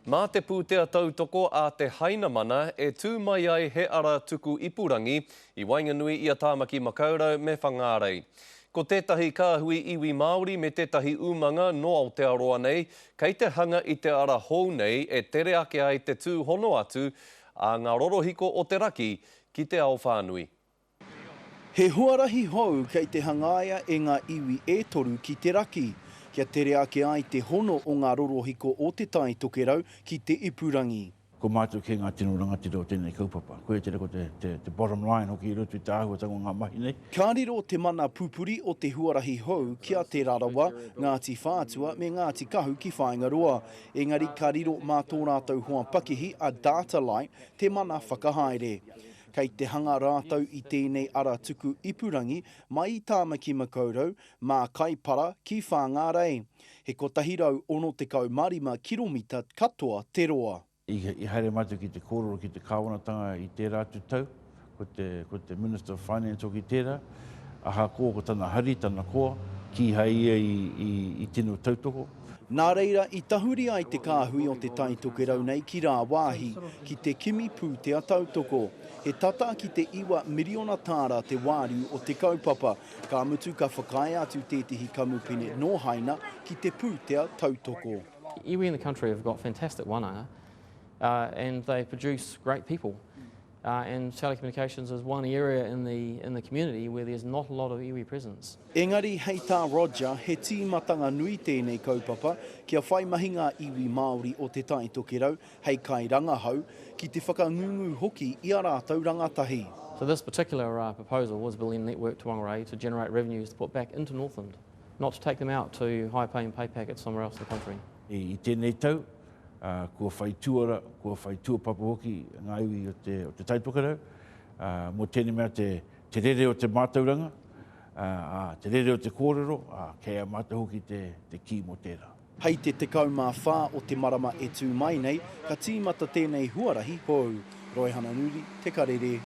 Mā te pūtea tautoko a te Hainamana e tū mai ai he ara tuku ipurangi i waenganui i a Tāmaki Makaurau me Whangārei. Ko tētahi kāhui iwi Māori me tētahi umanga nō Aotearoa nei kei te hanga i te ara hou nei e tere ake ai te tūhono atu a ngā rorohiko o te raki ki te ao whānui. He huarahi hou kei te hangaia e ngā iwi e toru ki te raki, kia tere ake ai te hono o ngā rorohiko o Te Tai Tokerau ki te ipurangi. Ko mātou kē ngā tino rangatira o tēnei kaupapa. Koia tērā ko te, te, te bottom line hoki i roto i te āhuatanga o ngā mahi nei. Ka riro te mana pupuri o te huarahi hou ki a Te Rarawa, Ngāti Whātua me Ngāti Kahu ki Whāingaroa, engari ka riro mā tō rātou hoa pakihi a Datalight te mana whakahaere. Kei te hanga rātou i tēnei ara tuku ipurangi mai i Tāmaki Makaurau mā Kaipara ki Whāngārei. He 165 kiromita katoa te roa. I haere mātou ki te kōrero ki te kāwanatanga i tērā atu tau, ko te, ko te Minister of Finance hoki tērā, ahakoa ko tana hari, tana koa, kīhai ia i, i, i tino tautoko. Nā reira i tahuri ai te kāhui o Te Tai Tokerau nei ki rāwāhi, ki te kimi pūtea tautoko. He tata ki te iwa miriona tāra te wāriu o te kaupapa, ka mutu ka whakaae atu tētehi kamupene nō Haina ki te pūtea tautoko. Iwi in the country have got fantastic wananga and they produce great people. And telecommunications is one area in the, in the community where there's not a lot of iwi presence. Engari, hei tā Roger, he tīmatanga nui tēnei kaupapa kia whai mahi ngā iwi Māori o Te Tai Tokerau hei kairangahau, ki te whakangungu hoki i a rātou rangatahi. So this particular proposal was building a network to Whangarei to generate revenues to put back into Northland, not to take them out to high paying pay packets somewhere else in the country. I tēnei tau, ā, kua whai tuara, kua whai tuapapa hoki ngā iwi o te, o te Tai Tokerau, ā, mō tēnei mea te, te rere o te mātauranga, ā, ā, te rere o te kōrero, ā, kei a mātou hoki te, te kī mō tērā. Hei te 14 o te marama e tū mai nei, ka tīmata tēnei huarahi hou. Roihana Nuri, Te Karere.